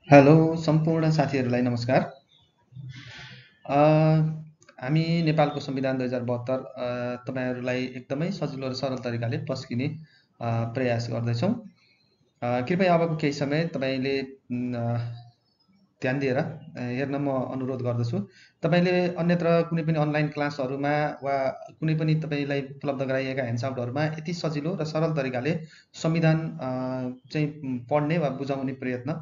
Hello सम्पूर्ण साथीहरूलाई नमस्कार। अ, हामी नेपालको संविधान 2072 तपाईँहरूलाई एकदमै सजिलो र सरल तरिकाले पस्किने प्रयास गर्दैछौँ। कृपया अबको केही समय तपाईँले ध्यान दिएर हेर्न म अनुरोध गर्दछु। तपाईँले अन्यत्र कुनै पनि अनलाइन क्लासहरूमा वा कुनै पनि तपाईँलाई उपलब्ध गराइएका ह्यान्डआउटहरूमा यति सजिलो र सरल तरिकाले संविधान चाहिँ पढ्ने वा बुझाउने प्रयत्न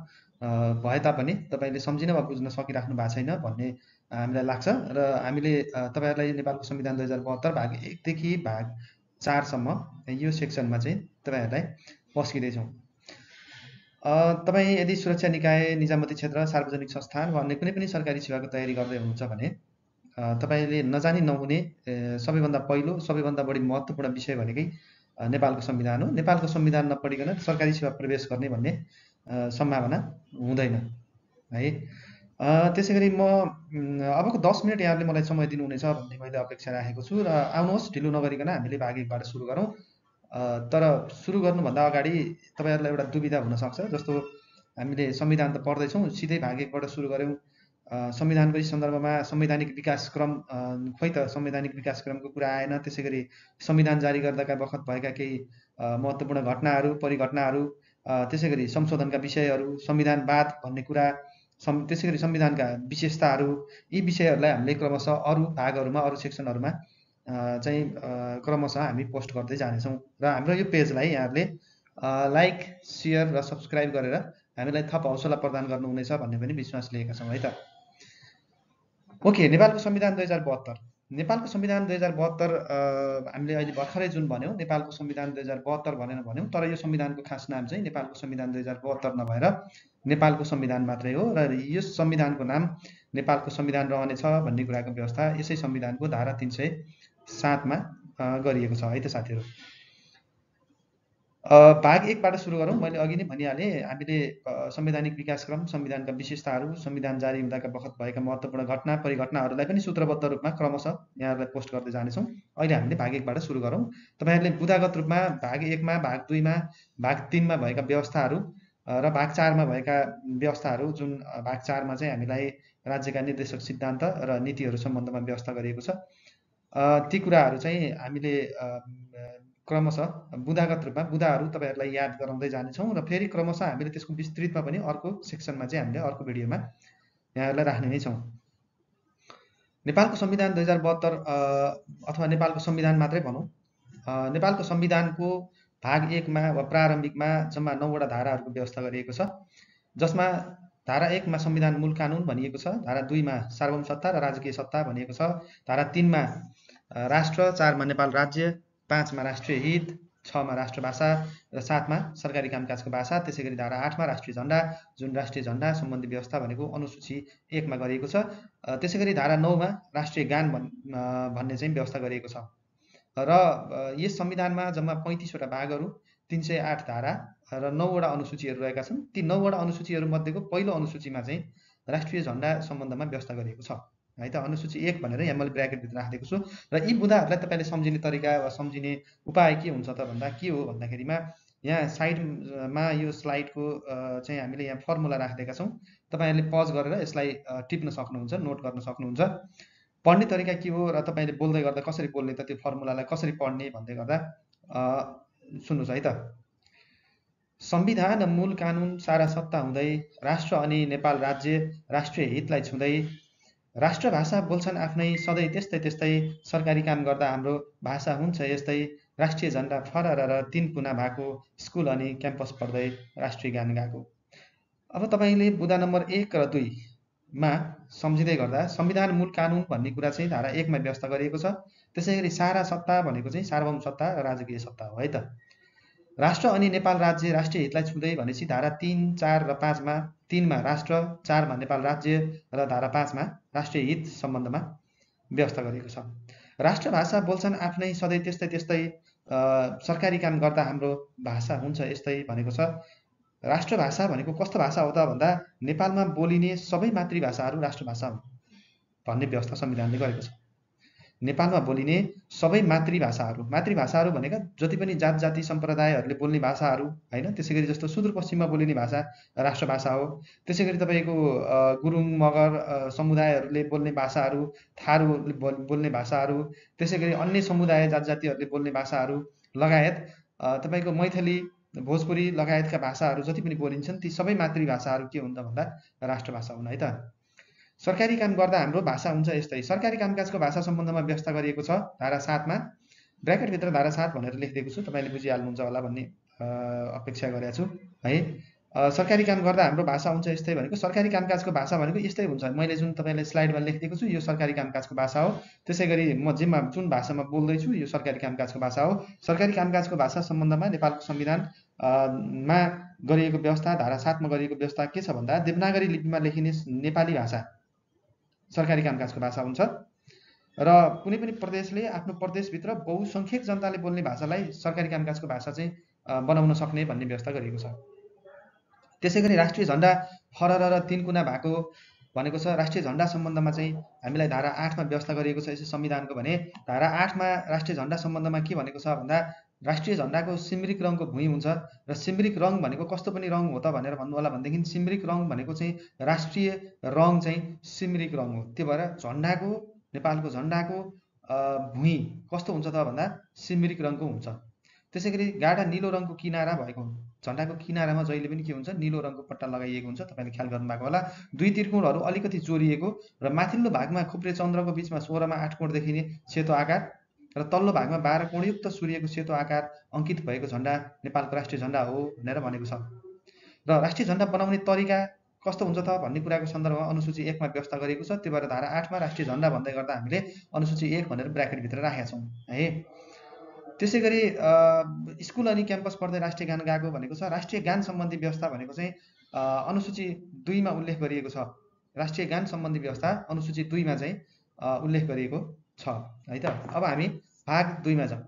भए तापनि तपाईँले सम्झिन वा बुझ्न सकिराख्नु भएको छैन भन्ने हामीलाई लाग्छ र हामीले तपाईँहरूलाई नेपालको संविधान 2072 भाग 1 देखि भाग 4 सम्म यो सेक्सनमा चाहिँ तपाईँहरूलाई पस्किँदैछौँ। तपाईँ यदि सुरक्षा निकाय, निजामती क्षेत्र, सार्वजनिक संस्थान वा अन्य कुनै पनि सरकारी सेवाको तयारी गर्दै हुनुहुन्छ भने तपाईँले नजानी नहुने सबैभन्दा पहिलो, सबैभन्दा बढी महत्त्वपूर्ण विषय भनेकै नेपालको संविधान हो। नेपालको संविधान नपढिकन सरकारी सेवा प्रवेश गर्ने भन्ने सम्भावना हुँदैन है। त्यसैगरी म अबको 10 मिनट यहाँहरूले मलाई समय दिनुहुनेछ भन्ने मैले अपेक्षा राखेको छु र आउनुहोस् ढिलो नगरिकन हामीले भाग 1बाट सुरु गरौँ। तर सुरु गर्नुभन्दा अगाडि तपाईँहरूलाई एउटा दुविधा हुनसक्छ, जस्तो हामीले संविधान त पढ्दैछौँ, सिधै भाग 1बाट सुरु गऱ्यौँ। संविधानको सन्दर्भमा संवैधानिक विकास क्रम खोइ त संवैधानिक विकास क्रमको कुरा आएन। त्यसै गरी संविधान जारी गर्दाका बखत भएका केही महत्त्वपूर्ण घटनाहरू, परिघटनाहरू, त्यसै गरी संशोधनका विषयहरू, संविधानवाद भन्ने कुरा, त्यसै गरी संविधानका विशेषताहरू, यी विषयहरूलाई हामीले क्रमशः अरू भागहरूमा, अरू सेक्सनहरूमा चाहिँ क्रमशः हामी पोस्ट गर्दै जानेछौँ र हाम्रो यो पेजलाई यहाँहरूले लाइक, सेयर र सब्सक्राइब गरेर हामीलाई थप हौसला प्रदान गर्नुहुनेछ भन्ने पनि विश्वास लिएका छौँ है त। ओके, नेपालको संविधान 2072। नेपालको संविधान 2072 हामीले अहिले भर्खरै जुन भन्यौँ नेपालको संविधान 2072 भनेर भन्यौँ, तर यो संविधानको खास नाम चाहिँ नेपालको संविधान 2072 नभएर नेपालको संविधान मात्रै हो र यस संविधानको नाम नेपालको संविधान रहनेछ भन्ने कुराको व्यवस्था यसै संविधानको धारा 307 मा गरिएको छ है त साथीहरू। भाग 1बाट सुरु गरौँ। मैले अघि नै भनिहालेँ, हामीले संवैधानिक विकासक्रम, संविधानका विशेषताहरू, संविधान जारी हुँदाका बखत भएका महत्त्वपूर्ण घटना, परिघटनाहरूलाई पनि सूत्रबद्ध रूपमा क्रमशः यहाँहरूलाई पोस्ट गर्दै जानेछौँ। अहिले हामीले भाग 1बाट सुरु गरौँ। तपाईँहरूले बुँदागत रूपमा भाग 1मा, भाग 2मा, भाग 3मा भएका व्यवस्थाहरू र भाग 4मा भएका व्यवस्थाहरू, जुन भाग 4मा चाहिँ हामीलाई राज्यका निर्देशक सिद्धान्त र नीतिहरू सम्बन्धमा व्यवस्था गरिएको छ, ती कुराहरू चाहिँ हामीले क्रमशः बुँदागत रूपमा बुँदाहरू तपाईँहरूलाई याद गराउँदै जानेछौँ र फेरि क्रमशः हामीले त्यसको विस्तृतमा पनि अर्को सेक्सनमा चाहिँ हामीले अर्को भिडियोमा यहाँहरूलाई राख्ने नै छौँ। नेपालको संविधान 2072 अथवा नेपालको संविधान मात्रै भनौँ, नेपालको संविधानको भाग 1मा वा प्रारम्भिकमा जम्मा 9वटा धाराहरूको व्यवस्था गरिएको छ, जसमा धारा 1मा संविधान मूल कानुन भनिएको छ, धारा 2मा सार्वभौम सत्ता र राजकीय सत्ता भनिएको छ, धारा 3मा राष्ट्र, 4मा नेपाल राज्य, 5मा राष्ट्रिय हित, 6मा राष्ट्रभाषा र 7मा सरकारी कामकाजको भाषा। त्यसै गरी धारा 8मा राष्ट्रिय झण्डा, जुन राष्ट्रिय झण्डा सम्बन्धी व्यवस्था भनेको अनुसूची 1मा गरिएको छ। त्यसै गरी धारा 9मा राष्ट्रिय गान भन्ने चाहिँ व्यवस्था गरिएको छ र यस संविधानमा जम्मा 35वटा भागहरू, 308 धारा र 9वटा अनुसूचीहरू रहेका छन्। ती 9वटा अनुसूचीहरू मध्येको पहिलो अनुसूचीमा चाहिँ राष्ट्रिय झण्डा सम्बन्धमा व्यवस्था गरिएको छ है त। अनुसूची 1 भनेर यहाँ मैले ब्र्याकेटभित्र राखिदिएको छु र यी बुँदाहरूलाई तपाईँले सम्झिने तरिका वा सम्झिने उपाय के हुन्छ त भन्दा के हो भन्दाखेरिमा यहाँ साइडमा यो स्लाइडको चाहिँ हामीले यहाँ फर्मुला राखिदिएका छौँ। तपाईँहरूले पज गरेर यसलाई टिप्न सक्नुहुन्छ, नोट गर्न सक्नुहुन्छ। पढ्ने तरिका के हो र तपाईँले बोल्दै गर्दा कसरी बोल्ने त, त्यो फर्मुलालाई कसरी पढ्ने भन्दै गर्दा सुन्नुहोस् है त। संविधान मूल कानुन सारा सत्ता हुँदै राष्ट्र अनि नेपाल राज्य राष्ट्रिय हितलाई छुँदै राष्ट्रभाषा बोल्छन् आफ्नै सधैँ त्यस्तै त्यस्तै सरकारी काम गर्दा हाम्रो भाषा हुन्छ यस्तै राष्ट्रिय झण्डा फरर र 3 कुना भएको स्कुल अनि क्याम्पस पढ्दै राष्ट्रिय गान गाएको। अब तपाईँले बुँदा नम्बर 1 र 2मा सम्झिँदै गर्दा संविधान मूल कानुन भन्ने कुरा चाहिँ धारा 1मा व्यवस्था गरिएको छ। त्यसै गरी सारा सत्ता भनेको चाहिँ सार्वभौम सत्ता र राजकीय सत्ता हो है त। राष्ट्र अनि नेपाल राज्य राष्ट्रिय हितलाई छुँदै भनेपछि धारा 3, 4 र 5मा 3मा राष्ट्र, 4मा नेपाल राज्य र धारा 5मा राष्ट्रिय हित सम्बन्धमा व्यवस्था गरिएको छ। राष्ट्रभाषा बोल्छन् आफ्नै सधैँ त्यस्तै त्यस्तै सरकारी काम गर्दा हाम्रो भाषा हुन्छ यस्तै भनेको छ। राष्ट्रभाषा भनेको कस्तो भाषा हो त भन्दा नेपालमा बोलिने सबै मातृभाषाहरू राष्ट्रभाषा हुन् भन्ने व्यवस्था संविधानले गरेको छ। नेपालमा बोलिने सबै मातृभाषाहरू भनेका जति पनि जात जाति सम्प्रदायहरूले बोल्ने भाषाहरू होइन, त्यसै गरी जस्तो सुदूरपश्चिममा बोलिने भाषा राष्ट्रभाषा हो। त्यसै गरी तपाईँको गुरुङ मगर समुदायहरूले बोल्ने भाषाहरू, थारूहरूले बोल्ने भाषाहरू, त्यसै गरी अन्य समुदाय जात जातिहरूले बोल्ने भाषाहरू लगायत तपाईँको मैथिली भोजपुरी लगायतका भाषाहरू जति पनि बोलिन्छन् ती सबै मातृभाषाहरू के हुन् त भन्दा राष्ट्रभाषा हुन् है त। सरकारी काम गर्दा हाम्रो भाषा हुन्छ यस्तै। सरकारी कामकाजको भाषा सम्बन्धमा व्यवस्था गरिएको छ धारा 7 मा, ब्र्याकेटभित्र धारा 7 भनेर लेखिदिएको छु, तपाईँले बुझिहाल्नुहुन्छ होला भन्ने अपेक्षा गरेको छु है। सरकारी काम गर्दा हाम्रो भाषा हुन्छ यस्तै भनेको सरकारी कामकाजको भाषा भनेको यस्तै हुन्छ। मैले जुन तपाईँलाई स्लाइडमा लेखिदिएको छु यो सरकारी कामकाजको भाषा हो। त्यसै गरी म जुन भाषामा बोल्दैछु यो सरकारी कामकाजको भाषा हो। सरकारी कामकाजको भाषा सम्बन्धमा नेपालको संविधान मा गरिएको व्यवस्था धारा 7 मा गरिएको व्यवस्था के छ भन्दा देवनागरी लिपिमा लेखिने नेपाली भाषा सरकारी कामकाजको भाषा हुन्छ र कुनै पनि प्रदेशले आफ्नो प्रदेशभित्र बहुसंख्यक जनताले बोल्ने भाषालाई सरकारी कामकाजको भाषा चाहिँ बनाउन सक्ने भन्ने व्यवस्था गरिएको छ। त्यसै गरी राष्ट्रिय झण्डा फरर र 3 कुना भएको भनेको छ। राष्ट्रिय झण्डा सम्बन्धमा चाहिँ हामीलाई धारा 8 मा व्यवस्था गरिएको छ यसै संविधानको। भने धारा 8 मा राष्ट्रिय झण्डा सम्बन्धमा के भनेको छ भन्दा राष्ट्रिय झण्डाको सिमरिक रङको भुइँ हुन्छ र सिमरिक रङ भनेको कस्तो पनि रङ हो त भनेर भन्नु होला भनेदेखि सिमरिक रङ भनेको चाहिँ राष्ट्रिय रङ चाहिँ सिमरिक रङ हो। त्यो भएर झण्डाको नेपालको झण्डाको भुइँ कस्तो हुन्छ त भन्दा सिमरिक रङको हुन्छ। त्यसै गरी गाढा नीलो रङको किनारा भएको झण्डाको किनारामा जहिले पनि के हुन्छ निलो रङको पट्टा लगाइएको हुन्छ। तपाईँले ख्याल गर्नुभएको होला। दुई त्रिकोणहरू अलिकति जोडिएको र माथिल्लो भागमा खुब्रे चन्द्रको बीचमा 16 मा 8 कोण देखिने सेतो आकार र तल्लो भागमा 12 कोणयुक्त सूर्यको सेतो आकार अङ्कित भएको झण्डा नेपालको राष्ट्रिय झण्डा हो भनेर भनेको छ। र राष्ट्रिय झण्डा बनाउने तरिका कस्तो हुन्छ त भन्ने कुराको सन्दर्भमा अनुसूची 1 मा व्यवस्था गरिएको छ। त्यो भएर धारा 8 मा राष्ट्रिय झण्डा भन्दै गर्दा हामीले अनुसूची 1 भनेर ब्र्याकेटभित्र राखेका छौँ है। त्यसै गरी स्कुल अनि क्याम्पस पढ्दै राष्ट्रिय गान गाएको भनेको छ। राष्ट्रिय गान सम्बन्धी व्यवस्था भनेको चाहिँ अनुसूची 2 मा उल्लेख गरिएको छ। राष्ट्रिय गान सम्बन्धी व्यवस्था अनुसूची 2 मा चाहिँ उल्लेख गरिएको छ है त। अब हामी भाग 2 मा जाउँ।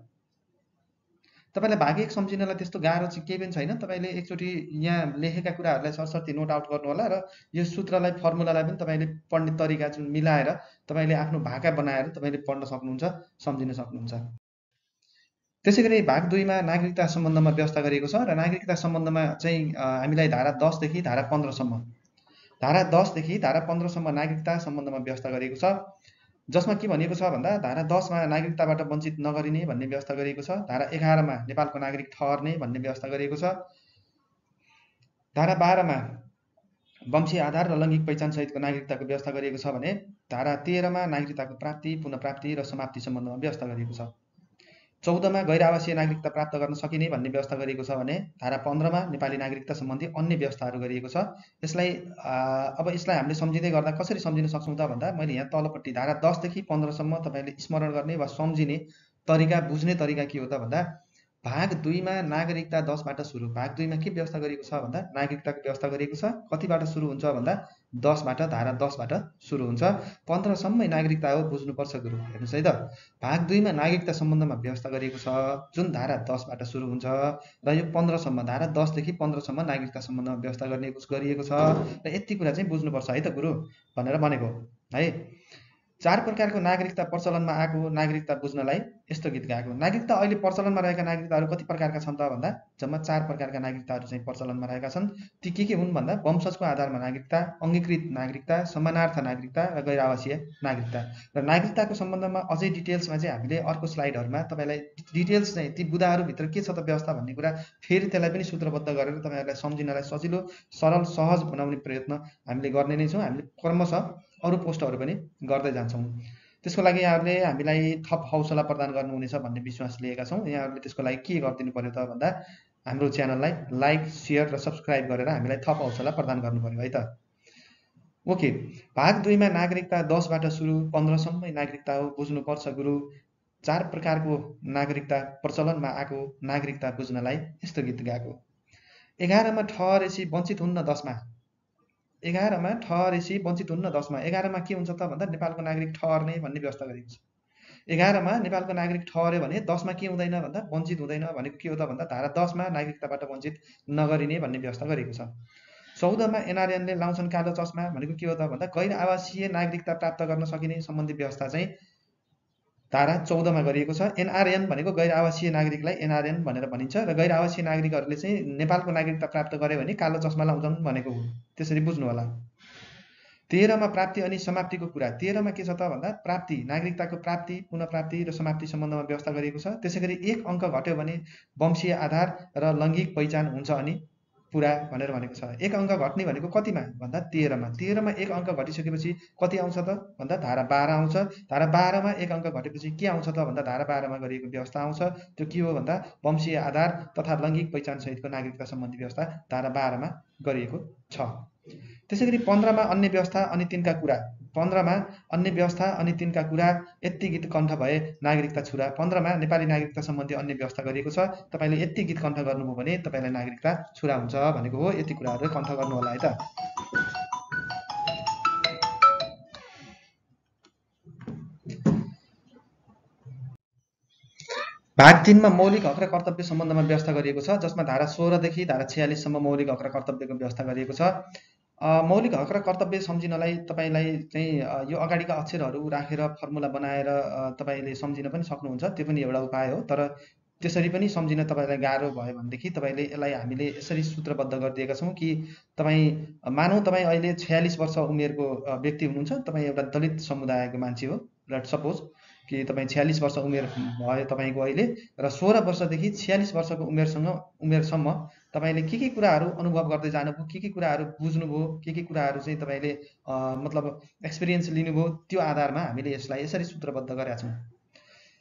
तपाईँलाई भाग 1 सम्झिनलाई त्यस्तो गाह्रो चाहिँ केही पनि छैन। तपाईँले एकचोटि यहाँ लेखेका कुराहरूलाई सरसर्ती नोट आउट गर्नु होला र यो सूत्रलाई फर्मुलालाई पनि तपाईँले पढ्ने तरिका जुन मिलाएर तपाईँले आफ्नो भाका बनाएर तपाईँले पढ्न सक्नुहुन्छ, सम्झिन सक्नुहुन्छ। त्यसै गरी भाग 2 मा नागरिकता सम्बन्धमा व्यवस्था गरिएको छ र नागरिकता सम्बन्धमा चाहिँ हामीलाई धारा 10 देखि धारा 15 सम्म धारा 10 देखि धारा 15 सम्म नागरिकता सम्बन्धमा व्यवस्था गरिएको छ। जसमा के भनिएको छ भन्दा धारा 10 मा नागरिकताबाट वञ्चित नगरिने भन्ने व्यवस्था गरिएको छ। धारा 11 मा नेपालको नागरिक ठहर्ने भन्ने व्यवस्था गरिएको छ। धारा 12 मा वंशीय आधार र लैङ्गिक पहिचान सहितको नागरिकताको व्यवस्था गरिएको छ भने धारा 13 मा नागरिकताको प्राप्ति, पुनःप्राप्ति र समाप्ति सम्बन्धमा व्यवस्था गरिएको छ। 14 मा गैर आवासीय नागरिकता प्राप्त गर्न सकिने भन्ने व्यवस्था गरिएको छ भने धारा 15 मा नेपाली नागरिकता सम्बन्धी अन्य व्यवस्थाहरू गरिएको छ। यसलाई अब यसलाई हामीले सम्झिँदै गर्दा कसरी सम्झिन सक्छौँ त भन्दा मैले यहाँ तलपट्टि धारा 10 देखि 15 सम्म तपाईँले स्मरण गर्ने वा सम्झिने तरिका, बुझ्ने तरिका के हो त भन्दा भाग 2 मा नागरिकता 10 बाट सुरु। भाग 2 मा के व्यवस्था गरिएको छ भन्दा नागरिकताको व्यवस्था गरिएको छ। कतिबाट सुरु हुन्छ भन्दा 10 बाट, धारा 10 बाट सुरु हुन्छ। 15 सम्मै नागरिकता हो, बुझ्नुपर्छ गुरु। हेर्नुहोस् है त, भाग 2 मा नागरिकता सम्बन्धमा व्यवस्था गरिएको छ जुन धारा 10 बाट सुरु हुन्छ र यो 15 सम्म, धारा 10 देखि 15 सम्म नागरिकता सम्बन्धमा व्यवस्था गरिएको छ र यति कुरा चाहिँ बुझ्नुपर्छ है त गुरु भनेर भनेको है। 4 प्रकारको नागरिकता प्रचलनमा आएको नागरिकता बुझ्नलाई यस्तो गीत गाएको। नागरिकता अहिले प्रचलनमा रहेका नागरिकताहरू कति प्रकारका छन् त भन्दा जम्मा 4 प्रकारका नागरिकताहरू चाहिँ प्रचलनमा रहेका छन्। ती के हुन् भन्दा वंशजको आधारमा नागरिकता, अङ्गीकृत नागरिकता, समानार्थ नागरिकता र गैर आवासीय नागरिकता। र नागरिकताको सम्बन्धमा अझै डिटेल्समा चाहिँ हामीले अर्को स्लाइडहरूमा तपाईँलाई डिटेल्स चाहिँ ती बुदाहरूभित्र के छ त व्यवस्था भन्ने कुरा फेरि त्यसलाई पनि सूत्रबद्ध गरेर तपाईँहरूलाई सम्झिनलाई सजिलो, सरल, सहज बनाउने प्रयत्न हामीले गर्ने नै छौँ। हामीले क्रमशः अरू पोस्टहरू पनि गर्दै जान्छौँ। त्यसको लागि यहाँहरूले हामीलाई थप हौसला प्रदान गर्नुहुनेछ भन्ने विश्वास लिएका छौँ। यहाँहरूले त्यसको लागि के गरिदिनु पर्यो त भन्दा हाम्रो च्यानललाई लाइक, सेयर र सब्सक्राइब गरेर हामीलाई थप हौसला प्रदान गर्नु पर्यो है त। ओके, भाग 2 मा नागरिकता 10 बाट सुरु, 15 सम्मै नागरिकता हो, बुझ्नुपर्छ गुरु। 4 प्रकारको नागरिकता प्रचलनमा आएको नागरिकता बुझ्नलाई यस्तो गीत गाएको। 11 मा ठहरेसी वञ्चित हुन्न 10 मा। 11 मा ठहरेसी वञ्चित हुन्न 10 मा। 11 मा के हुन्छ त भन्दा नेपालको नागरिक ठहर्ने भन्ने व्यवस्था गरिएको छ। 11 मा नेपालको नागरिक ठहर्यो भने 10 मा के हुँदैन भन्दा वञ्चित हुँदैन भनेको के हो त भन्दा धारा 10 मा नागरिकताबाट वञ्चित नगरिने भन्ने व्यवस्था गरिएको छ। 14 मा एनआरएनले लाउँछन् कालो चस्मा भनेको के हो त भन्दा गैर आवासीय नागरिकता प्राप्त गर्न सकिने सम्बन्धी व्यवस्था चाहिँ धारा 14 मा गरिएको छ। एनआरएन भनेको गैर आवासीय नागरिकलाई एनआरएन भनेर भनिन्छ र गैर आवासीय नागरिकहरूले चाहिँ नेपालको नागरिकता प्राप्त गरे भने कालो चस्मा लाउँछन् भनेको हो। त्यसरी बुझ्नु होला। 13 मा प्राप्ति अनि समाप्तिको कुरा। 13 मा के छ त भन्दा प्राप्ति, नागरिकताको प्राप्ति, पुनः प्राप्ति र समाप्ति सम्बन्धमा व्यवस्था गरिएको छ। त्यसैगरी एक अङ्क घट्यो भने वंशीय आधार र लैङ्गिक पहिचान हुन्छ अनि पुरा भनेर भनेको छ। एक अङ्क घट्ने भनेको कतिमा भन्दा 13 मा। 13 मा एक अङ्क घटिसकेपछि कति आउँछ त भन्दा धारा 12 आउँछ। धारा 12 मा एक अङ्क घटेपछि के आउँछ त भन्दा धारा 12 मा गरिएको व्यवस्था आउँछ। त्यो के हो भन्दा वंशीय आधार तथा लैङ्गिक पहिचान सहितको नागरिकता सम्बन्धी व्यवस्था धारा 12 मा गरिएको छ। त्यसैगरी 15 मा अन्य व्यवस्था अनि तिनका कुरा। 15 मा अन्य व्यवस्था अनि तिनका कुरा यति गीत कण्ठ भए नागरिकता छुरा। 15 मा नेपाली नागरिकता सम्बन्धी अन्य व्यवस्था गरिएको छ। तपाईले यति गीत कण्ठ गर्नुभयो भने तपाईलाई नागरिकता छुरा हुन्छ भनेको हो। यति कुराहरु कण्ठ गर्नु होला है त। भाग 3 मा मौलिक हक र कर्तव्य सम्बन्धमा व्यवस्था गरिएको छ, जसमा धारा 16 देखि धारा 46 सम्म मौलिक हक र कर्तव्यको व्यवस्था गरिएको छ। मौलिक हक र कर्तव्य सम्झिनलाई तपाईलाई चाहिँ यो अगाडिका अक्षरहरू राखेर फर्मुला बनाएर तपाईले सम्झिन पनि सक्नुहुन्छ। त्यो पनि एउटा उपाय हो। तर त्यसरी पनि सम्झिन तपाईलाई गाह्रो भयो भनेदेखि तपाईले यसलाई हामीले यसरी सूत्रबद्ध गरिदिएका छौं कि तपाई मानौं तपाई अहिले 46 वर्ष उमेरको व्यक्ति हुनुहुन्छ। तपाई एउटा दलित समुदायको मान्छे हो। लेट सपोज कि तपाई 46 वर्ष उमेर भयो तपाईको अहिले र 16 वर्षदेखि 46 वर्षको उमेरसम्म तपाईले के कुराहरू अनुभव गर्दै जानुभयो, के कुराहरू बुझ्नुभयो, के कुराहरू चाहिँ तपाईले मतलब एक्सपिरियन्स लिनुभयो, त्यो आधारमा हामीले यसलाई यसरी सूत्रबद्ध गरेका छौं।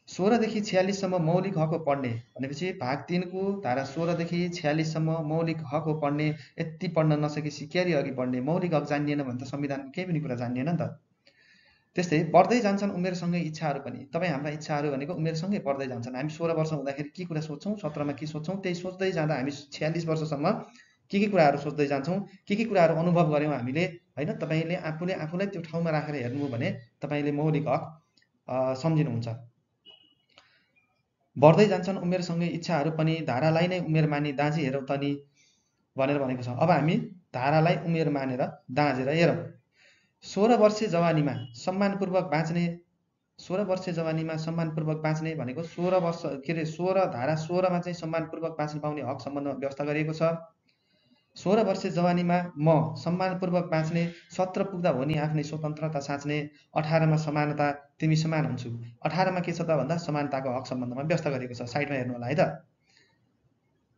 16 देखि 46 सम्म मौलिक हक हो पढ्ने भनेपछि भाग 3 को धारा 16 देखि 46 सम्म मौलिक हक हो पढ्ने। यति पढ्न नसकेपछि क्यारी अघि बढ्ने। मौलिक हक जान्निएन भने त संविधानको केही पनि कुरा जान्निएन नि त। त्यस्तै बढ्दै जान्छन् उमेरसँगै इच्छाहरू पनि। तपाई हाम्रा इच्छाहरू भनेको उमेरसँगै बढ्दै जान्छन्। हामी 16 वर्ष हुँदाखेरि के कुरा सोच्छौं, 17 मा के सोच्छौं, त्यही सोच्दै जाँदा हामी 46 वर्षसम्म के कुराहरू सोच्दै जान्छौं, के कुराहरू अनुभव गर्यौं हामीले हैन। तपाईले आफूलाई त्यो ठाउँमा राखेर हेर्नुभयो भने तपाईले मौलिक हक सम्झिनुहुन्छ। बढ्दै जान्छन् उमेरसँगै इच्छाहरू पनि, धारालाई नै उमेर मानी दाँजी हेरौँ तनी भनेर भनेको छ। अब हामी धारालाई उमेर मानेर दाँजेर हेरौँ। 16 वर्षे जवानीमा सम्मानपूर्वक बाँच्ने। 16 वर्षे जवानीमा सम्मानपूर्वक बाँच्ने भनेको 16 वर्ष के रे 16 धारा 16 मा चाहिँ सम्मानपूर्वक बाँच्न पाउने हक सम्बन्धमा व्यवस्था गरिएको छ। 16 वर्षे जवानीमा म सम्मानपूर्वक बाँच्ने, 17 पुग्दा हो नि आफ्नै स्वतन्त्रता साँच्ने, 18 मा समानता तिमी समान हुन्छु। 18 मा के छ त भन्दा समानताको हक सम्बन्धमा व्यवस्था गरिएको छ। साइडमा हेर्नु होला है त।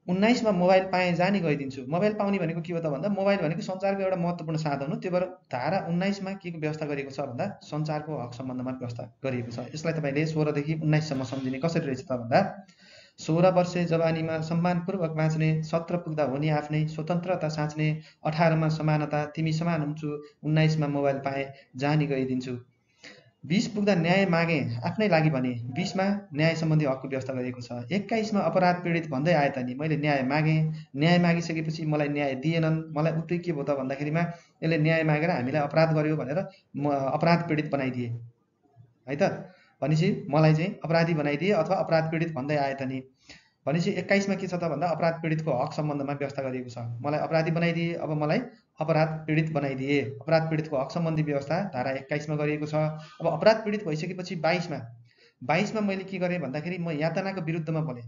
19 मा मोबाइल पाएँ जानी गइदिन्छु। मोबाइल पाउने भनेको के हो त भन्दा मोबाइल भनेको सञ्चारको एउटा महत्त्वपूर्ण साधन हो। त्यो भएर धारा 19 मा के व्यवस्था गरिएको छ भन्दा सञ्चारको हक सम्बन्धमा व्यवस्था गरिएको छ। यसलाई तपाईले 16 देखि 19 सम्म सम्झिने कसरी रहेछ त भन्दा 16 वर्षे जवानीमा सम्मानपूर्वक बाँच्ने, 17 पुग्दा हो नि आफ्नै स्वतन्त्रता साँच्ने, 18 मा समानता तिमी समान हुन्छु, 19 मा मोबाइल पाएँ जानी गइदिन्छु। 20 पुग्दा न्याय मागे आफ्नै लागि भने, 20 मा न्याय सम्बन्धी हकको व्यवस्था गरिएको छ। 21 मा अपराध पीडित भन्दै आए त नि मैले न्याय मागे, न्याय मागिसकेपछि मलाई न्याय दिएनन्। मलाई उतै के भयो त भन्दाखेरिमा यसले न्याय मागेर हामीलाई अपराध गर्यो भनेर अपराध पीडित बनाइदिए है त। भनेपछि मलाई चाहिँ अपराधी बनाइदिए अथवा अपराध पीडित भन्दै आए त नि। भनेपछि 21 मा के छ त भन्दा अपराध पीडितको हक सम्बन्धमा व्यवस्था गरिएको छ। मलाई अपराधी बनाइदिए, अब मलाई अपराध पीडित बनाइदिए। अपराध पीडितको हक सम्बन्धी व्यवस्था धारा 21 मा गरिएको छ। अब अपराध पीडित भइसकेपछि 22 मा मैले के गरेँ भन्दाखेरि म यातनाको विरुद्धमा बोलेँ।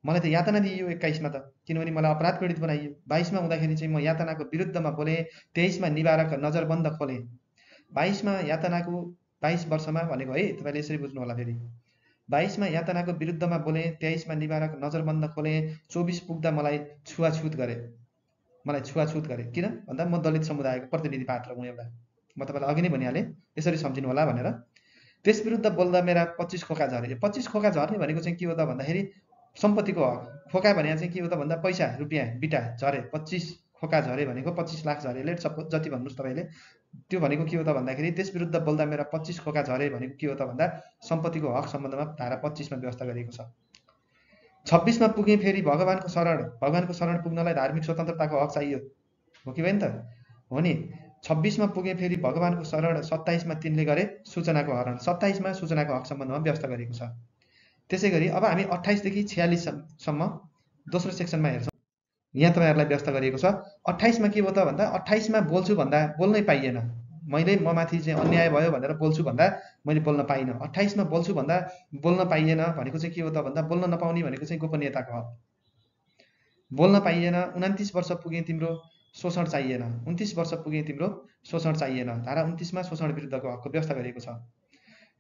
मलाई त यातना दिइयो 21 मा त, किनभने मलाई अपराध पीडित बनाइयो। 22 मा हुँदाखेरि चाहिँ म यातनाको विरुद्धमा बोलेँ। 23 मा निवारक नजरबन्द खोलेँ। 22 मा यातनाको 22 वर्षमा भनेको है तपाईले यसरी बुझ्नु होला। फेरि 22 मा यातनाको विरुद्धमा बोलेँ, 23 मा निवारक नजरबन्द खोलेँ, 24 पुग्दा मलाई छुवाछुत गरे। किन भन्दा म दलित समुदायको प्रतिनिधि पात्र हुँ एउटा। म तपाईलाई अघि नै भनिहालेँ यसरी सम्झिनु होला भनेर। त्यस विरुद्ध बोल्दा मेरा 25 खोका झरे। 25 खोका झर्ने भनेको चाहिँ के हो त भन्दाखेरि सम्पत्तिको हक। खोका भने चाहिँ के हो त भन्दा पैसा रुपियाँ बिटा झरे। 25 खोका झरे भनेको 25 लाख झरे। लेट सपोज जति भन्नुस् तपाईले। त्यो भनेको के हो त भन्दाखेरि त्यस विरुद्ध बोल्दा मेरा 25 खोका झरे भनेको के हो त भन्दा सम्पत्तिको हक सम्बन्धमा धारा 25 मा व्यवस्था गरिएको छ। 26 मा पुगे फेरि भगवानको शरण पुग्नलाई धार्मिक स्वतन्त्रताको हक चाहियो। हो कि होइन त? हो नि। 26 मा पुगे फेरि भगवानको शरण, 27 मा तिनले गरे सूचनाको हरण। 27 मा सूचनाको हक सम्बन्धमा व्यवस्था गरिएको छ। त्यसैगरी अब हामी 28 देखि 46 सम्म दोस्रो सेक्सनमा हेर्छौँ। यहाँ तपाईहरुलाई व्यवस्था गरिएको छ। 28 मा के भयो त भन्दा 28 मा बोल्छु भन्दा बोल्नै पाइएन। मैले ममाथि चाहिँ अन्याय भयो भनेर बोल्छु भन्दा मैले बोल्न पाइनँ। 28 मा बोल्छु भन्दा बोल्न पाइएन भनेको चाहिँ के हो त भन्दा बोल्न नपाउने भनेको चाहिँ गोपनीयताको हक। बोल्न पाइएन। 29 वर्ष पुगे तिम्रो शोषण चाहिएन। 29 वर्ष पुगे तिम्रो शोषण चाहिएन। धारा 29 मा शोषण विरुद्धको हकको व्यवस्था गरिएको छ।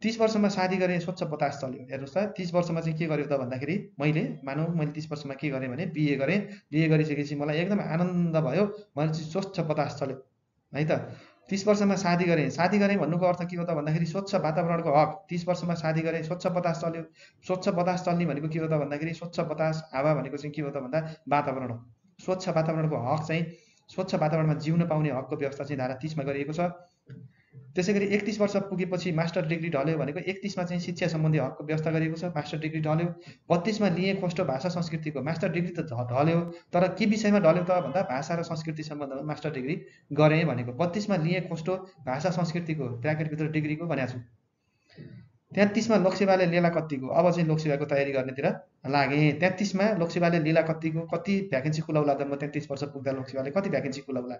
30 वर्षमा शादी गरेँ, स्वच्छ बतास चल्यो। हेर्नुहोस् त 30 वर्षमा चाहिँ के गर्यो त भन्दाखेरि मैले 30 वर्षमा के गरेँ भने बिए गरेँ। बिए गरिसकेपछि मलाई एकदम आनन्द भयो। मैले चाहिँ स्वच्छ बतास चल्यो है त। 30 वर्षमा शादी गरेँ। शादी गरेँ भन्नुको अर्थ के हो त भन्दाखेरि स्वच्छ वातावरणको हक। 30 वर्षमा शादी गरेँ, स्वच्छ बतास चल्यो। स्वच्छ बतास चल्ने भनेको के हो त भन्दाखेरि स्वच्छ बतास हावा भनेको चाहिँ के हो त भन्दा वातावरण हो। स्वच्छ वातावरणको हक चाहिँ स्वच्छ वातावरणमा जिउन पाउने हकको व्यवस्था चाहिँ धारा 30 मा गरिएको छ। त्यसै गरी 31 वर्ष पुगेपछि मास्टर डिग्री ढल्यो भनेको 31 मा चाहिँ शिक्षा सम्बन्धी हकको व्यवस्था गरिएको छ। मास्टर डिग्री ढल्यो। 32 मा लिएँ खोस्टो भाषा संस्कृतिको। मास्टर डिग्री त ढल्यो, तर के विषयमा ढल्यो त भन्दा भाषा र संस्कृति सम्बन्धमा मास्टर डिग्री गरेँ भनेको। 32 मा लिएँ खोस्टो भाषा संस्कृतिको, ब्र्याकेटभित्र डिग्रीको भनेको छु। 33 मा लोकसेवाले लेला कत्तिको। अब चाहिँ लोकसेवाको तयारी गर्नेतिर लागेँ। 33 मा लोकसेवाले लिला कत्तिको। कति भ्याकेन्सी खुलाउला त म 33 वर्ष पुग्दा लोकसेवाले कति भ्याकेन्सी खुलाउला।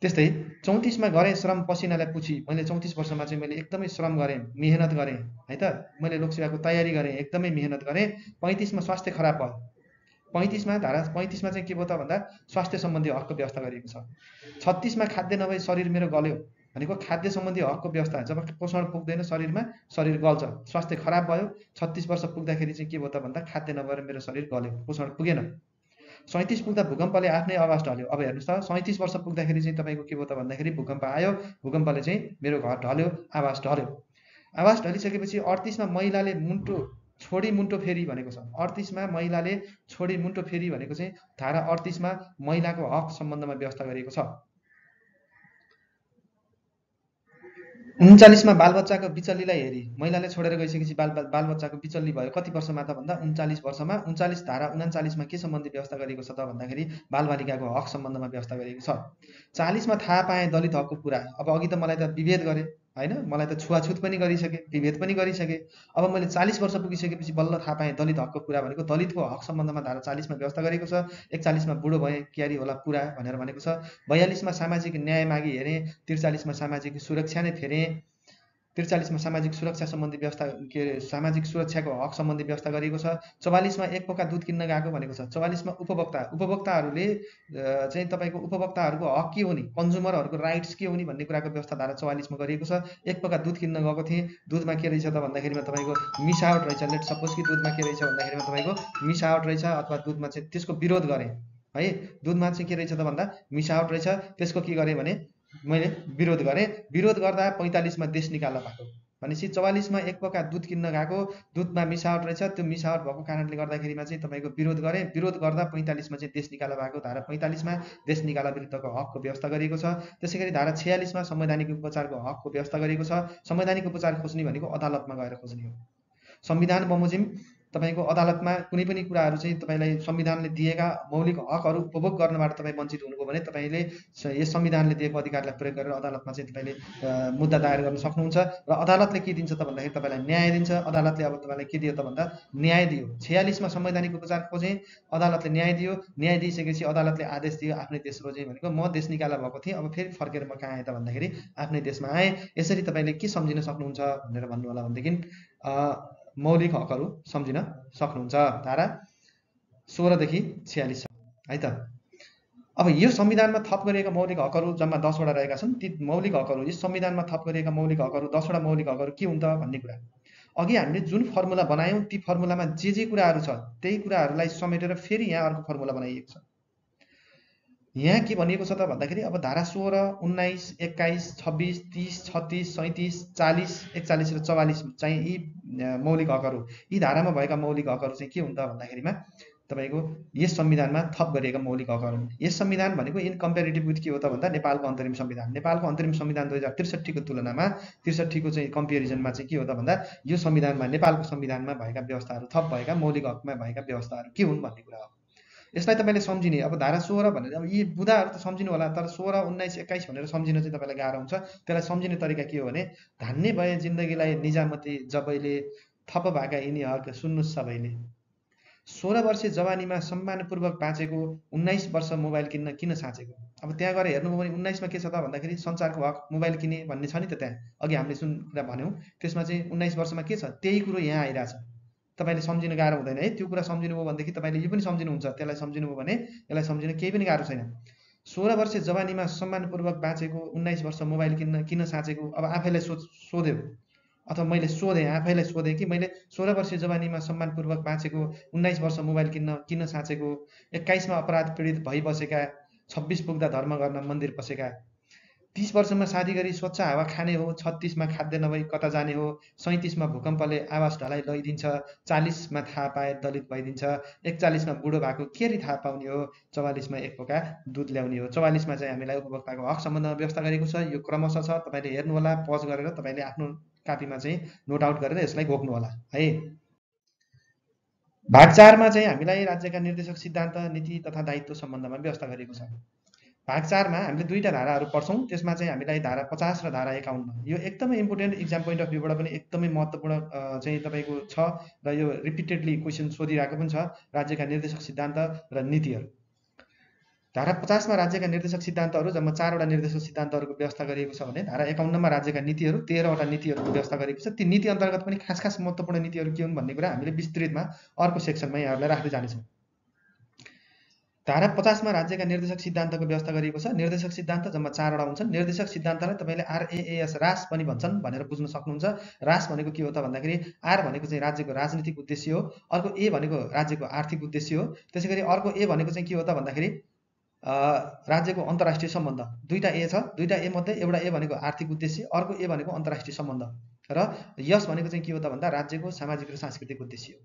त्यस्तै 34 मा गरेँ श्रम पसिनालाई पुछी। मैले 34 वर्षमा चाहिँ मैले एकदमै श्रम गरेँ, मेहनत गरेँ है त। मैले लोकसेवाको तयारी गरेँ, एकदमै मेहनत गरेँ। 35 मा स्वास्थ्य खराब भयो। 35 मा धारा 35 मा चाहिँ के भयो त भन्दा स्वास्थ्य सम्बन्धी हकको व्यवस्था गरिएको छ। 36 मा खाद्य नभई शरीर मेरो गल्यो भनेको खाद्य सम्बन्धी हकको व्यवस्था। जब पोषण पुग्दैन शरीरमा, शरीर गल्छ, स्वास्थ्य खराब भयो। 36 वर्ष पुग्दाखेरि चाहिँ के भयो त भन्दा खाद्य नभएर मेरो शरीर गल्यो, पोषण पुगेन। 37 पुग्दा भूकम्पले आफ्नै आवाज ढल्यो। अब हेर्नुहोस् त 37 वर्ष पुग्दाखेरि चाहिँ तपाईँको के भयो त भन्दाखेरि भूकम्प आयो। भूकम्पले चाहिँ मेरो घर ढल्यो, आवाज ढल्यो। आवाज ढलिसकेपछि 38 मा महिलाले मुन्टो छोडी मुन्टो फेरि भनेको छ। 38 मा महिलाले छोडी मुन्टो फेरि भनेको चाहिँ धारा 38 मा महिलाको हक सम्बन्धमा व्यवस्था गरिएको छ। 39 मा बालबच्चाको बिचल्लीलाई हेरी। महिलाले छोडेर गइसकेपछि बालबच्चाको बिचल्ली भयो। कति वर्षमा त भन्दा 39 वर्षमा। 39 धारा 39 मा के सम्बन्धी व्यवस्था गरिएको छ त भन्दाखेरि बालबालिकाको हक सम्बन्धमा व्यवस्था गरिएको छ। 40 मा थाहा पाएँ दलित हकको कुरा। अब अघि त मलाई त विभेद गरेँ होइन, मलाई त छुवाछुत पनि गरिसकेँ, विभेद पनि गरिसकेँ। अब मैले 40 वर्ष पुगिसकेपछि बल्ल थाहा पाएँ दलित हकको कुरा भनेको दलितको हक सम्बन्धमा धारा 40 मा व्यवस्था गरेको छ। 41 मा बुढो भएँ, क्यारी होला पुरा भनेर भनेको छ। 42 मा सामाजिक न्याय मागी हेरेँ। 43 मा सामाजिक सुरक्षा नै फेरेँ। 43 मा सामाजिक सुरक्षा सम्बन्धी व्यवस्था के अरे सामाजिक सुरक्षाको हक सम्बन्धी व्यवस्था गरिएको छ। 44 मा एक पोका दुध किन्न गएको भनेको छ। 44 मा उपभोक्ताहरूले चाहिँ तपाईँको उपभोक्ताहरूको हक के हो नि, कन्ज्युमरहरूको राइट्स के हो नि भन्ने कुराको व्यवस्था धारा 44 मा गरिएको छ। एक पोका दुध किन्न गएको थिएँ, दुधमा के रहेछ त भन्दाखेरिमा तपाईँको मिसावट रहेछ। लेट सपोज कि दुधमा के रहेछ भन्दाखेरिमा तपाईँको मिसावट रहेछ, अथवा दुधमा चाहिँ त्यसको विरोध गरेँ है। दुधमा चाहिँ के रहेछ त भन्दा मिसावट रहेछ, त्यसको के गरेँ भने मैले विरोध गरेँ। विरोध गर्दा 45 मा देश निकाल्न भएको भनेपछि 44 मा एक पोका दुध किन्न गएको, दुधमा मिसावट रहेछ, त्यो मिसावट भएको कारणले गर्दाखेरिमा चाहिँ तपाईँको विरोध गरेँ। विरोध गर्दा 45 मा चाहिँ देश निकाल्न भएको, धारा 45 मा देश निकाला विरुद्धको हकको व्यवस्था गरिएको छ। त्यसै गरी धारा 46 मा संवैधानिक उपचारको हकको व्यवस्था गरिएको छ। संवैधानिक उपचार खोज्ने भनेको अदालतमा गएर खोज्ने हो। संविधान बमोजिम तपाईँको अदालतमा कुनै पनि कुराहरू चाहिँ तपाईँलाई संविधानले दिएका मौलिक हकहरू उपभोग गर्नबाट तपाईँ वञ्चित हुनुभयो भने तपाईँले यस संविधानले दिएको अधिकारलाई प्रयोग गरेर अदालतमा चाहिँ तपाईँले मुद्दा दायर गर्न सक्नुहुन्छ। र अदालतले के दिन्छ त भन्दाखेरि तपाईँलाई न्याय दिन्छ। अदालतले अब तपाईँलाई के दियो त भन्दा न्याय दियो। 46 मा संवैधानिक उपचार खोजेँ, अदालतले न्याय दियो। न्याय दिइसकेपछि अदालतले आदेश दियो आफ्नै देश रोजेँ भनेको म देश निकाला भएको थिएँ, अब फेरि फर्केर म कहाँ आएँ त भन्दाखेरि आफ्नै देशमा आएँ। यसरी तपाईँले के सम्झिन सक्नुहुन्छ भनेर भन्नु होला भनेदेखि मौलिक हकहरू सम्झिन सक्नुहुन्छ। धारा 16 देखि 46 है त। अब यो संविधानमा थप गरिएका मौलिक हकहरू जम्मा 10 वटा रहेका छन्। ती मौलिक हकहरू यस संविधानमा थप गरिएका मौलिक हकहरू 10 वटा मौलिक हकहरू के हुन् त भन्ने कुरा अघि हामीले जुन फर्मुला बनायौँ ती फर्मुलामा जे कुराहरू छ त्यही कुराहरूलाई समेटेर फेरि यहाँ अर्को फर्मुला बनाइएको छ। यहाँ के भनिएको छ त भन्दाखेरि अब धारा 16, 19, 21, 26, 30, 36, 37, 40, 41 र 44 चाहिँ यी मौलिक हकहरू, यी धारामा भएका मौलिक हकहरू चाहिँ के हुन्छ भन्दाखेरिमा तपाईँको यस संविधानमा थप गरिएका मौलिक हकहरू हुन्। यस संविधान भनेको इन कम्पेरिटिभ विथ के हो त भन्दा नेपालको अन्तरिम संविधान। नेपालको अन्तरिम संविधान 2063 को तुलनामा 63 को चाहिँ कम्पेरिजनमा चाहिँ के हो त भन्दा यो संविधानमा नेपालको संविधानमा भएका व्यवस्थाहरू थप भएका मौलिक हकमा भएका व्यवस्थाहरू के हुन् भन्ने कुरा हो। यसलाई तपाईँले सम्झिने अब धारा 16 भनेर अब यी बुदाहरू त सम्झिनु होला, तर 16, 19, 21 भनेर सम्झिन चाहिँ तपाईँलाई गाह्रो हुन्छ। त्यसलाई सम्झिने तरिका के हो भने धान्ने भए जिन्दगीलाई निजामती जबैले थप भएका यिनी हक सुन्नुहोस् सबैले। 16 वर्षे जवानीमा सम्मानपूर्वक बाँचेको 19 वर्ष मोबाइल किन्न किन साँचेको। अब त्यहाँ गएर हेर्नुभयो भने 19 मा के छ त भन्दाखेरि सञ्चारको हक मोबाइल किने भन्ने छ नि त त्यहाँ। अघि हामीले जुन कुरा भन्यौँ त्यसमा चाहिँ 19 वर्षमा के छ त्यही कुरो यहाँ आइरहेछ। तपाईँले सम्झिनु गाह्रो हुँदैन है। त्यो कुरा सम्झिनुभयो भनेदेखि तपाईँले यो पनि सम्झिनुहुन्छ। त्यसलाई सम्झिनुभयो भने यसलाई सम्झिनु केही पनि गाह्रो छैन। 16 वर्ष जवानीमा सम्मानपूर्वक बाँचेको, 19 वर्ष मोबाइल किन साँचेको, अब आफैलाई सोध्यो अथवा मैले सोधेँ, आफैलाई सोधेँ कि मैले 16 वर्षीय जवानीमा सम्मानपूर्वक बाँचेको, 19 वर्ष मोबाइल किन साँचेको, 21 मा अपराध पीडित भइबसेका, 26 पुग्दा धर्म गर्न मन्दिर पसेका, 30 वर्षमा शादी गरी स्वच्छ हावा खाने हो, 36 मा खाद्य नभई कता जाने हो, 37 मा भूकम्पले आवास ढलाइ लैदिन्छ, 40 मा थाहा पाए दलित भइदिन्छ, 41 मा बुढो भएको केरी थाहा पाउने हो, 44 मा एक पोका दुध ल्याउने हो। 44 मा चाहिँ हामीलाई उपभोक्ताको हक सम्बन्धमा व्यवस्था गरेको छ। यो क्रमशः छ, तपाईँले हेर्नुहोला, पज गरेर तपाईँले आफ्नो कापीमा चाहिँ नोट आउट गरेर यसलाई घोक्नुहोला है। भाग 4 मा चाहिँ हामीलाई राज्यका निर्देशक सिद्धान्त, नीति तथा दायित्व सम्बन्धमा व्यवस्था गरेको छ। भाग 4 मा हामीले दुईटा धाराहरू पढ्छौँ। त्यसमा चाहिँ हामीलाई धारा 50 र धारा 51, यो एकदमै इम्पोर्टेन्ट एक्जाम पोइन्ट अफ भ्यूबाट पनि एकदमै महत्त्वपूर्ण चाहिँ तपाईँको छ र यो रिपिटेडली क्वेसन सोधिरहेको पनि छ, राज्यका निर्देशक सिद्धान्त र नीतिहरू। धारा 50 मा राज्यका निर्देशक सिद्धान्तहरू जम्मा 4 वटा निर्देशक सिद्धान्तहरूको व्यवस्था गरिएको छ भने धारा 51 मा राज्यका नीतिहरू 13 वटा नीतिहरूको व्यवस्था गरिएको छ। ती नीति अन्तर्गत पनि खास महत्त्वपूर्ण नीतिहरू के हुन् भन्ने कुरा हामीले विस्तृतमा अर्को सेक्सनमा यहाँहरूलाई राख्दै जानेछौँ। धारा 50 मा राज्यका निर्देशक सिद्धान्तको व्यवस्था गरिएको छ। निर्देशक सिद्धान्त जम्मा 4 वटा हुन्छन्। निर्देशक सिद्धान्तलाई तपाईँले RAAS रास पनि भन्छन् भनेर बुझ्न सक्नुहुन्छ। रास भनेको के हो त भन्दाखेरि आर भनेको चाहिँ राज्यको राजनीतिक उद्देश्य हो, अर्को ए भनेको राज्यको आर्थिक उद्देश्य हो, त्यसैगरी अर्को ए भनेको चाहिँ के हो त भन्दाखेरि राज्यको अन्तर्राष्ट्रिय सम्बन्ध। दुईटा ए छ, दुईटा ए मध्ये एउटा ए भनेको आर्थिक उद्देश्य, अर्को ए भनेको अन्तर्राष्ट्रिय सम्बन्ध, र यस भनेको चाहिँ के हो त भन्दा राज्यको सामाजिक र सांस्कृतिक उद्देश्य हो।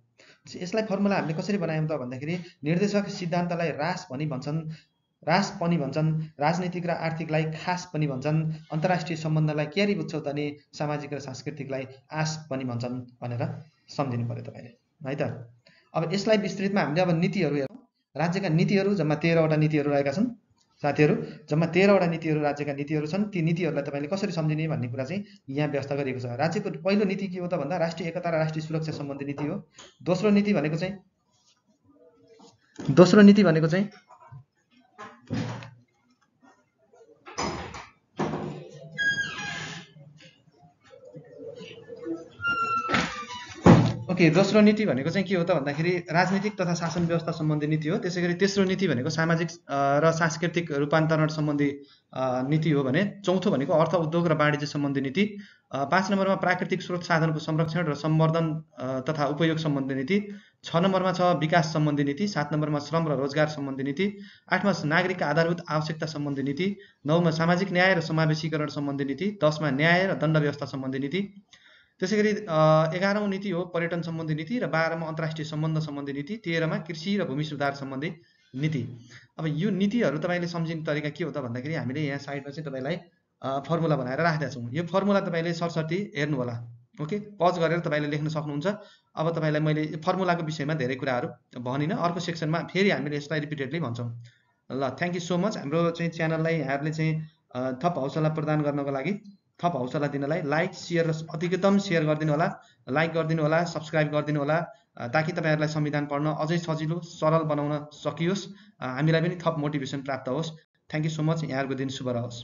यसलाई फर्मुला हामीले कसरी बनायौँ त भन्दाखेरि निर्देशक सिद्धान्तलाई रास पनि भन्छन्, राजनीतिक र आर्थिकलाई खास पनि भन्छन्, अन्तर्राष्ट्रिय सम्बन्धलाई क्यारी बुझ्छौ तनी, सामाजिक र सांस्कृतिकलाई आस पनि भन्छन् भनेर सम्झिनु पर्यो तपाईँले है त। अब यसलाई विस्तृतमा हामीले अब नीतिहरू हेरौँ। राज्यका नीतिहरू जम्मा 13 वटा नीतिहरू रहेका छन् साथीहरू। जम्मा 13 वटा नीतिहरू राज्यका नीतिहरू छन्। ती नीतिहरूलाई तपाईँले कसरी सम्झिने भन्ने कुरा चाहिँ यहाँ व्यवस्था गरिएको छ। राज्यको पहिलो नीति के हो त भन्दा राष्ट्रिय एकता र राष्ट्रिय सुरक्षा सम्बन्धी नीति हो। दोस्रो नीति भनेको चाहिँ दोस्रो नीति भनेको चाहिँ के हो त भन्दाखेरि राजनीतिक तथा शासन व्यवस्था सम्बन्धी नीति हो। त्यसैगरी तेस्रो नीति भनेको सामाजिक र सांस्कृतिक रूपान्तरण सम्बन्धी नीति हो भने चौथो भनेको अर्थ उद्योग र वाणिज्य सम्बन्धी नीति, 5 नम्बरमा प्राकृतिक स्रोत साधनको संरक्षण र सम्वर्धन तथा उपयोग सम्बन्धी नीति, 6 नम्बरमा छ विकास सम्बन्धी नीति, 7 नम्बरमा श्रम र रोजगार सम्बन्धी नीति, 8 मा नागरिकका आधारभूत आवश्यकता सम्बन्धी नीति, 9 मा सामाजिक न्याय र समावेशीकरण सम्बन्धी नीति, 10 मा न्याय र दण्ड व्यवस्था सम्बन्धी नीति, त्यसैगरी 11औं नीति हो पर्यटन सम्बन्धी नीति र 12 मा अन्तर्राष्ट्रिय सम्बन्ध सम्बन्धी नीति, 13 मा कृषि र भूमि सुधार सम्बन्धी नीति। अब यो नीतिहरू तपाईँले सम्झिने तरिका के हो त भन्दाखेरि हामीले यहाँ साइडमा चाहिँ तपाईँलाई फर्मुला बनाएर राखेका छौँ। यो फर्मुला तपाईँले सरसर्ती हेर्नु होला। ओके, पज गरेर तपाईँले लेख्न सक्नुहुन्छ। अब तपाईँलाई मैले फर्मुलाको विषयमा धेरै कुराहरू भनिनँ, अर्को सेक्सनमा फेरि हामीले यसलाई रिपिटेडली भन्छौँ। ल, थ्याङ्क यू सो मच। हाम्रो चाहिँ च्यानललाई यहाँहरूले चाहिँ थप हौसला प्रदान गर्नको लागि, थप हौसला दिनलाई लाइक सेयर र अधिकतम सेयर गरिदिनु होला, लाइक गरिदिनु होला, सब्सक्राइब गरिदिनु होला, ताकि तपाईँहरूलाई संविधान पढ्न अझै सजिलो सरल बनाउन सकियोस्, हामीलाई पनि थप मोटिभेसन प्राप्त होस्। Thank you so much. यहाँहरूको दिन शुभ रहोस्।